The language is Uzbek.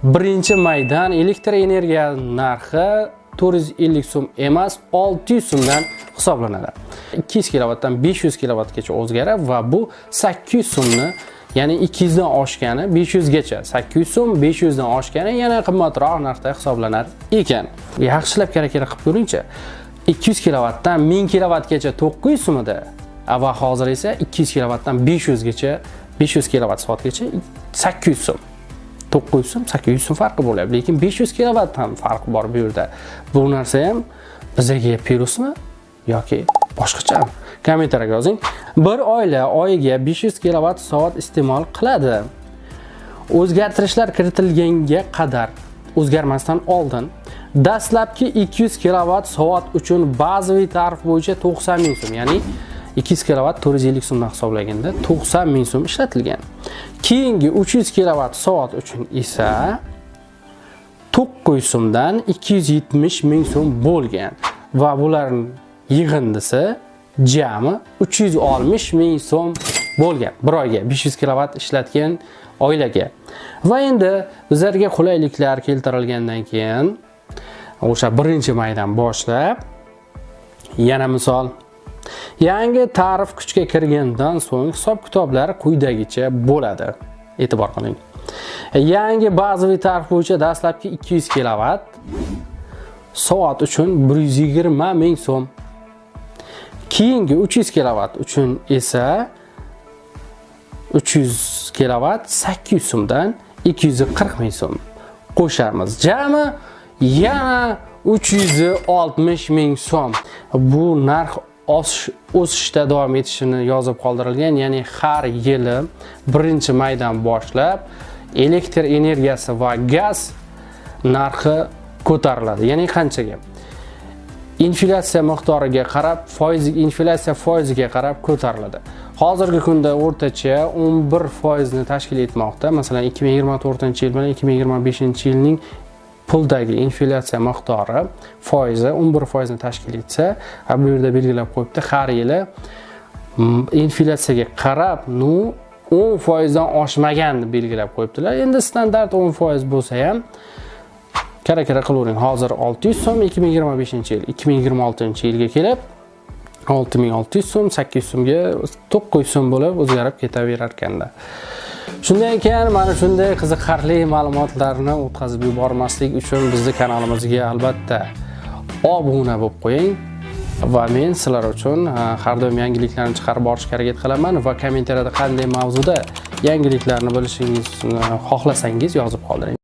1 maydan elektr energiya narxi 450 so'm emas, 600 so'mdan hisoblanadi. 200 kilovatdan 500 kilovatgacha o'zgaradi va bu 800 so'mni, ya'ni 200 dan oshgani 500 gacha 800 so'm, 500 dan oshgani yana qimmatroq narxda hisoblanar ekan. Yaxshilab kara-kara qilib ko'ringchi. 200 kilovatdan 1000 kilovatgacha 900 so'm edi. Va hozir esa 200 kilovatdan 500 gacha, 500 kilovat soatgacha 800 so'm. 900 so'm, 800 so'm farqi bo'lyapti, lekin 500 kilovat ham farq bor bu yerda. Bu narsa ham bizga plyusmi yoki boshqachami? Kommentariyaga yozing. Bir oila oyiga 500 kilovat soat iste'mol qiladi. O'zgartirishlar kiritilganga qadar, o'zgarmasdan oldin dastlabki 200 kilovat soat uchun bazaviy tarif bo'yicha 90 ming so'm, ya'ni 200 kilovat 450 so'mdan hisoblaganda 90 ming so'm ishlatilgan. Keyingi 300 kilovat soat uchun esa 900 so'mdan 270 ming so'm bo'lgan va bularning yig'indisi jami 360 ming so'm bo'lgan bir oyga 500 kilovat ishlatgan oilaga. Va endi bizlarga qulayliklar keltirilgandan keyin o'sha 1 maydan boshlab, yana misol, yangi tarif kuchga kirgandan so'ng hisob kitoblar quyidagicha bo'ladi. E'tibor qiling. Yangi bazaviy tarif bo'yicha dastlabki 200 kilovat soat uchun 120 ming so'm. Keyingi 300 kilovat uchun esa 300 kilovat 800 so'mdan 240 ming so'm qo'shamiz. Jami yana 360 ming so'm. Bu narx o'sishda davom etishini yozib qoldirilgan, ya'ni har yili 1 maydan boshlab elektr energiyasi va gaz narxi ko'tariladi. Ya'ni qanchaga? Inflyatsiya miqdoriga qarab, foiz, inflyatsiya foiziga qarab ko'tariladi. Hozirgi kunda o'rtacha 11 foizni tashkil etmoqda. Masalan, 2024 yil bilan 2025 yilning puldagi inflyatsiya miqdori foizi 11 foizni tashkil etsa, bu yerda belgilab qo'yibdi, har yili inflyatsiyaga qarab, ну, 10 foizdan oshmagan deb belgilab qo'yibdilar. Endi standart 10 foiz bo'lsa ham, kara-kara qilavering. Hozir 600 so'm 2025 yil, 2026 yilga kelib 6600 so'm, 800 so'mga, 900 so'm bo'lib o'zgarib ketaverar ekanda. Shunday ekan, mana shunday qiziqarli ma'lumotlarni o'tkazib yubormaslik uchun bizni kanalimizga albatta obuna bo'lib qo'ying va men sizlar uchun har doim yangiliklarni chiqarib borishga harakat qilaman va kommentariyada qanday mavzuda yangiliklarni bilishingizni xohlasangiz, yozib qoldiring.